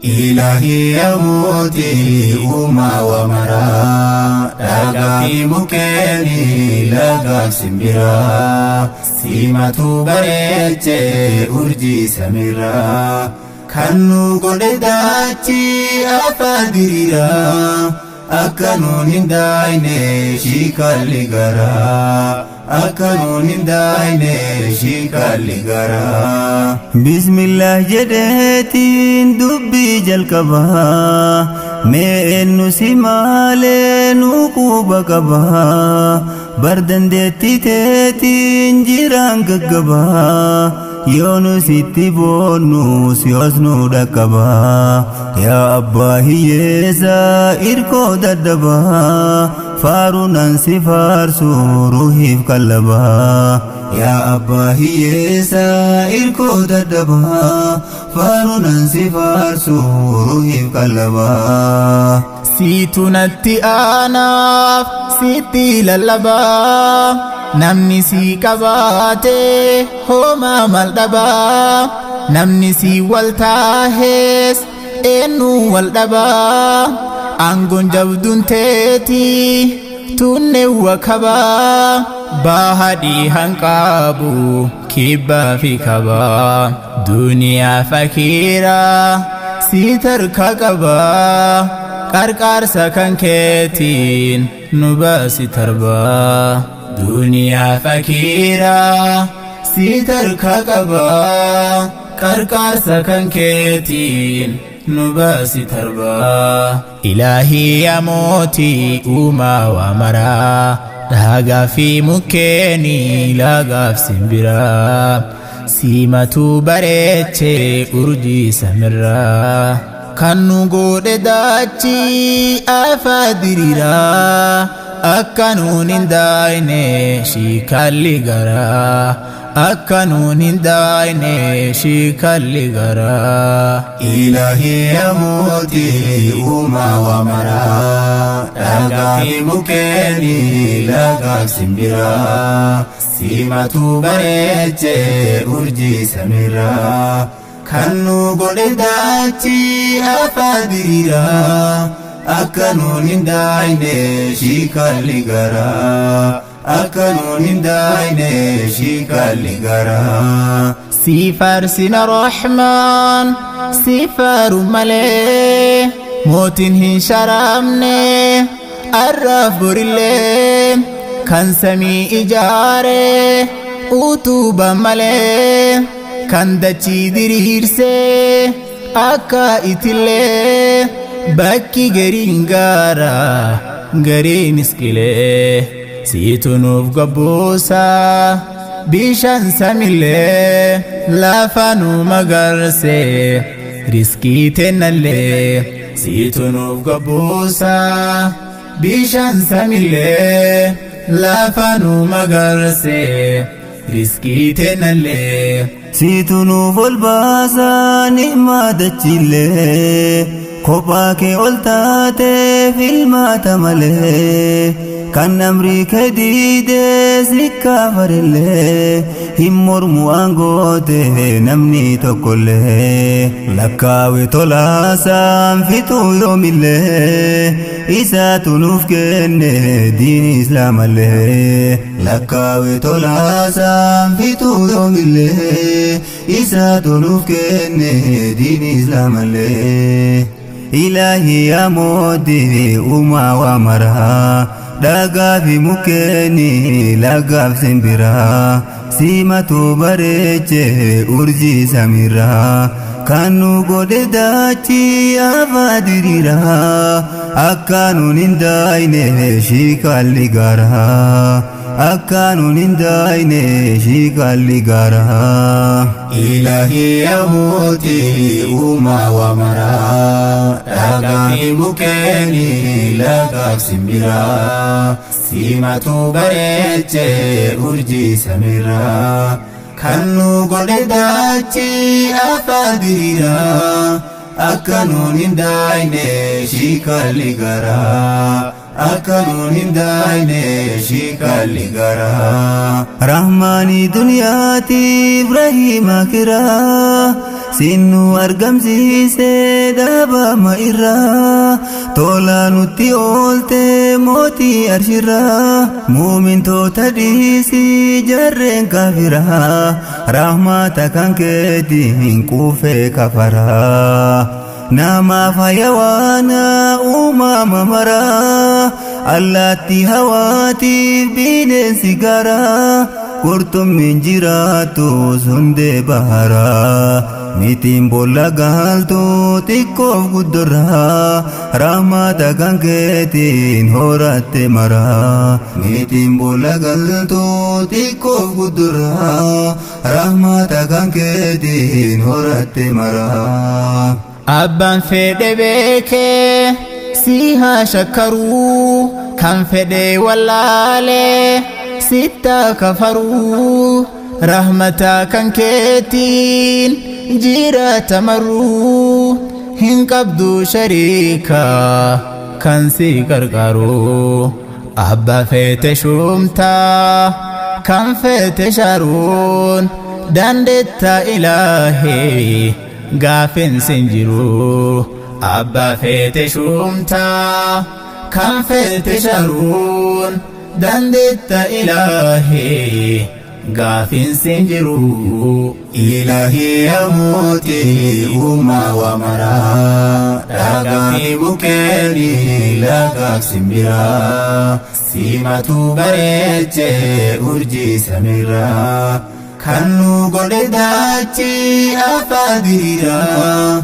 Ilaahii yaa mootii uumaa waa maraa, dhagaa fi mukkeenii lagaaf simbiraa, simatu bareechee urjii samiirraa, kan nu godhe daachii afaa diriiraa, akka nuun hin daayne shiikalli garaa. Akka nuun hin daayne shiikalli garaa. Bismillah jedheetiin dubbii jalqabaa, mee eenyu si maalee nu quba qabaa, bar dandeettii teetiin jiraan gaggabaa, yoo nu sitti boonnu si os nu dhaqqabaa, yaa abbaa hiyyeessaa irkoo daddabaa, faaruu nan si faarsu ruhiif qallabaa. Yaa abbaa hiyyeessaa irkoo daddabaa, faaruu nan si faarsu ruhiif qallabaa. Siitu natti aanaaf sitti lallabaa, namni si qabaate homaa mal dhabaa, namni si wal taahes eenyu wal dhabaa, aangoon jabduun teetii tunne wakabaa, baahadhii hanqaabu kibbaa fi kabaa, duniyaa fakiiraa si tarka qabaa, qarqaarsa kan keetiin nu baasi tarbaa, duniyaa fakiiraa si tarka qabaa, qarqaarsa kan keetiin nu baasi tarbaa. Ilaahii yaa mootii uumaa waa maraa, dhagaa fi mukkeenii lagaaf simbiraa, simatu bareechee urjii samirraa, kan nu godhe daachii afaa diriiraa, akka nuun hin daayne shiikalli garaa, akka nuun hin daayne shiikalli garaa. Ilaahii yaa mootii uumaa waa maraa, dhagaa fi mukkeenii lagaaf simbiraa, simatu bareechee urjii samiirraa, kan nu godhe daachii afaa diriiraa, akka nuun hin daayne shiikalli garaa. Akka nuun hin daayne shiikalli garaa. Si faarsina Rahmaan si faaru malee, mootiin hin sharamne arraaf borillee, kan samii ijaare utuba malee, kan dachii diriirsee akka itillee, bakki gariin gaara gariin iskilee, siitu nuuf gabbuusaa bishaan samillee, lafa nu magarsee riskii tennallee, siitu nuuf gabbuusaa bishaan samillee, lafa nu magarsee riskii tennallee. Siitu nuuf ol baasaa ni'maa dachiillee, kophaa kee ol taateef ilmaata malee, kan amrii kee diidee si kaafarillee, hin mormu aangoote namni tokkollee, lakkaawe tolaasaan fixuu yoomillee, isaatu nuuf kenne diin islaamallee, lakkaawe tolaasaan fixuu yoomillee, isaatu nuuf kenne diin islaamallee. Ilaahii yaa mootii uumaa waa maraa, dhagaa fi mukkeenii lagaaf simbiraa, simatu bareechee urjii samiirraa, kan nu godhe daachii afaa diriiraa, akka nuun hin daayne shiikalli garaa, akka nuun hin daayne shiikalli garaa. Ilaahii yaa mootii uumaa waa maraa, dhagaa fi mukkeenii lagaaf simbiraa, simatu bareechee urjii samiirraa, kan nu godhe daachii afaa diriiraa, akka nuun hin daayne shiikalli garaa. Akka nuun hin daayne shiikalli garaa. Rahmaanii duniyaatiif rahiima kiraa, Sinnu argamsiise dhaabama irraa, tola nutti oolte mootii arshirraa. Muumintoota dhiisii jarreen kaafiraa, rahmata kan keetiin quufee kafaraa. Namaaf hayawaana uumama maraa, allaatti hawaatiif bineensi garaa, qurxummiin jiraattu hundee baharaa, niitiin boolla galtu xiqqoof guddorraa, rahmata kan keetiin horatte maraa. Niitiin boolla galtu xiqqoof guddorraa, rahmata kan keetiin horatte maraa. Abbaan fedhe beekee si haa shakkaruu, kan fedhe wallaalee sitta kafaruu, rahmata kan keetiin jiraata maruu, hin qabdu shariika kan si qarqaru. Abbaa feete shuumtaa kan feete sharuun, dandeetta ilaahee gaafin sin jiru. Abbaa feete shuumtaa kan feete sharuun, dandeetta ilaahee gaafin sin jiru. Ilaahii yaa mootii uumaa waa maraa, dhagaa fi mukkeenii lagaaf simbiraa, simatu bareechee urjii samiirraa, kan nu godhe daachii afaan diriiraa,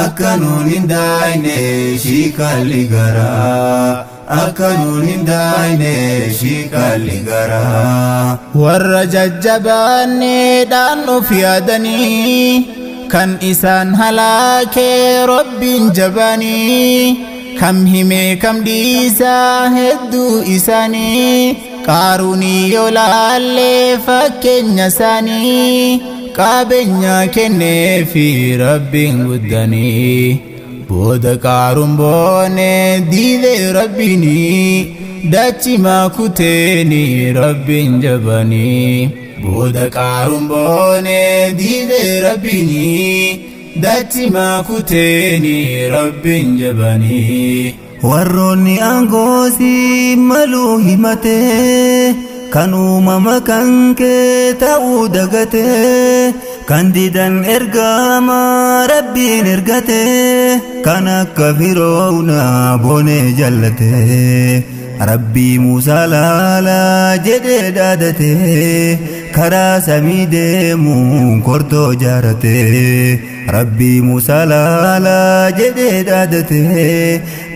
akka nuun hin daayne shiikalli garaa, akka nuun hin daayne shiikalli garaa. Warra jajjabaanneedhaan of yaadanii, kan isaan halaakee Rabbiin jabaanii, kam himee kam dhiisaa hedduu isaanii. Qaaruunii yoo laallee fakkeenya isaanii, qabeenya kenneefi Rabbiin guddanii, booda qaaruun boone diidee Rabbiinii, dachimaa kuteeni Rabbiin jabanii. Booda qaaruun boone diidee Rabbiinii, dachimaa kuteeni Rabbiin jabanii. Warroonni aangoosii maluu himate, kan uumama kan kee ta'uu dagate, kan didan ergama Rabbiin ergate, kan akka Firoona boonee jallate, Rabbii Muusaa laalaa jedhee dhaadate, karaa samii deemuun kortoo jaarate. Rabbii Muusaa laalaa jedhee dhaadate,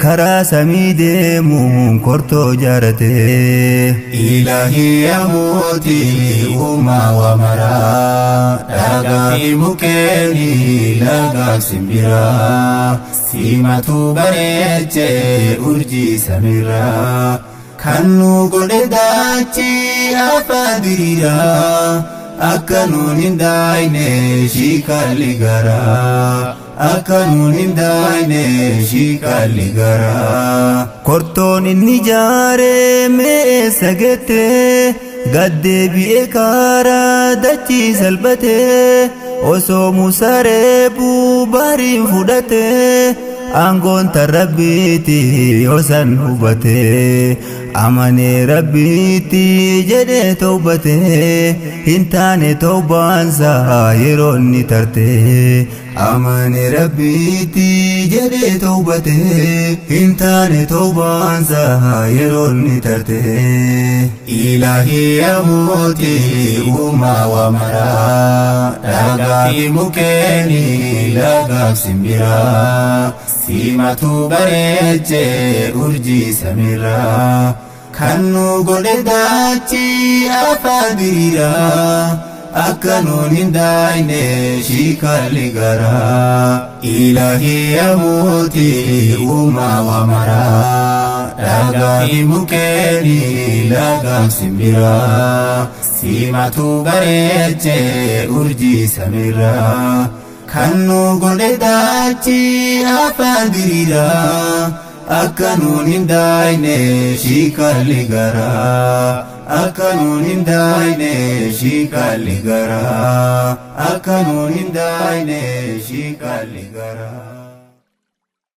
karaa samii deemuun kortoo jaarate. Ilaahii yaa mootii uumaa waa maraa, dhagaa fi mukkeenii lagaaf simbiraa, simatu bareechee urjii samiirraa, kan nu godhe daachii afaan diriiraa, akka nuun hin daayne shiikalli garaa, akka nuun hin daayne shiikalli garaa. Kortoon inni jaaree meessa gette, gaddeebi'ee karaa dachii salphate, osoo Muusaa reebuu baariin fudhate, aangoon tan Rabbiiti yoo san hubate, amanee Rabbiitti jedhee tawbate, hin taane tawbaansaa yeroo inni tarte. Amane Rabbiitti jedhee tawbate, hin taane tawbaansaa yeroo inni tarte. Ilaahii yaa mootii uumaa waa maraa, dhagaa fi mukkeenii lagaaf simbiraa, simatu bareechee urjii samiirraa, kan nu godhe daachii afaan diriiraa, akka nuun hin daayne shiikalli garaa. Ilaahii yaa mootii uumaa waa maraa, dhagaa fi mukkeenii lagaaf simbiraa, simatu bareechee urjii samiirraa, kan nu godhe daachii afaan diriiraa, akka nuun hin daayne shiikalli garaa. Akka nuun hin daayne shiikalli garaa. Akka nuun hin daayne shiikalli garaa.